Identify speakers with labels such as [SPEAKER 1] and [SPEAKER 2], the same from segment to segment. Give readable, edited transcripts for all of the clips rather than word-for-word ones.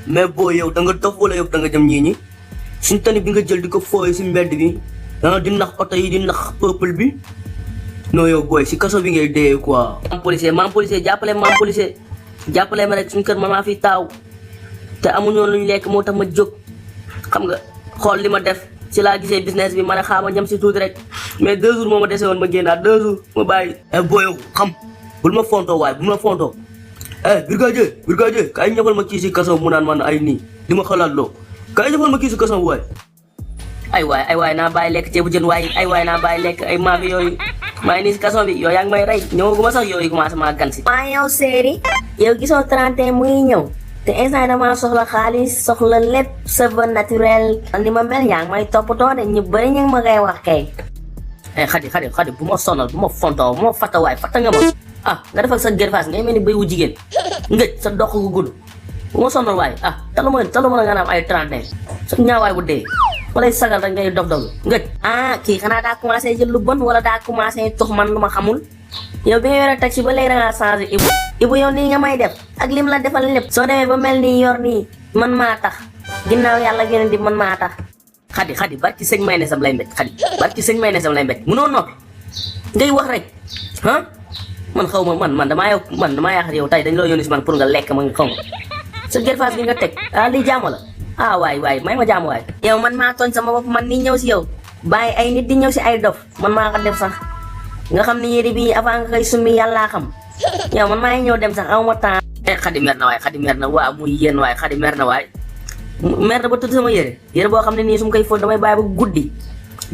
[SPEAKER 1] mais boo yow da nga dof wala yow da nga dem ñii suñ tani bi nga jël di ko fooye si mbedd bi di nax oto yi di nax peuple bi non yow booy si kaso bi ngay dee quoi. maam policier jàppale ma rek suñu kër ma maa fi taaw te amuñoon luñ lekk moo tax ma jóg xam nga xool li ma def si laa gisee business bi ma ne xaama jam si tuuti rek mais 2 jours moo ma dese woon ma génnaat 2 jours ma bàyyi. booy yow xam bul ma fontoo waaye bul ma fontoo. brigadier kaay ñëfal ma kii si kaso mu naan man ay nii di ma xalaat loo kaay ñëfal ma kii si kaso waay. ay waay naa bàyyi lekk ceebu jën waay ay waay naa bàyyi lekk ay maafi yooyu maa ngi nii si kaso bi yow yaa ngi may rey ñëwaguma sax yooyu commencé maa gan si.
[SPEAKER 2] maa yow séeri yow gisoo 31 mu ngi ñëw te instant damaa soxla xaalis soxla lépp cheveux naturel li ma mel yaa ngi may toppatoo de ñu bëri ñu ngi ma koy wax kay.
[SPEAKER 1] xadi bu ma sonal bu ma fontoo bu ma fatta waay fatta nga ma nga defal sa gerfaas ngay mel ni béy wu jigéen ngëj sa dox gu gudd bu ma sonal waay talu ma nga naan ay 31 sa ñaawaay bu dee wala sagal rek ngay dof ngëj.
[SPEAKER 2] Kii xanaa daa commencé jël lu bon wala daa commencé tux man lu ma xamul yow bi nga yore taxi ba léegi da ngaa changé Ibu yow nii nga may def ak lim la defal lépp soo demee ba mel nii yor nii man maa tax ginnaaw yàlla gën di man maa tax.
[SPEAKER 1] xadi barki sëñ may ne sam lay mbéj barki sëñ may ne sam lay mbéj munoo noppi ngay wax rek man xaw ma man damaa yaakaar yow tey dañ loo yónni si man pour nga lekk ma nga xaw ma sa gerfaas gi nga teg lii jaamu la waay may ma jaamu waay.
[SPEAKER 2] yow man maa tooñ sama bopp man ni ñëw si yow bàyyi ay nit di ñëw si ay dof man maa ko def sax nga xam ni yére bi avant nga koy summi yàllaa xam yow man maa ngi ñëw dem sax aw ma temps.
[SPEAKER 1] xadi mer na waa muy yéen waay xadi mer na waay mer na ba tëdd sama yére boo xam ne nii su ma koy fóot damay bàyyi ba guddi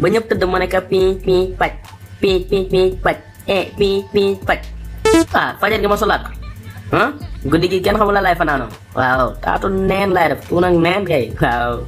[SPEAKER 1] ba ñëpp tëdd ma ne ka pii paj paj fajar gi ma solaat guddi gi kenn xamul la lay fanaanoo waaw taatu neen laay def tuun ak neen kay waaw.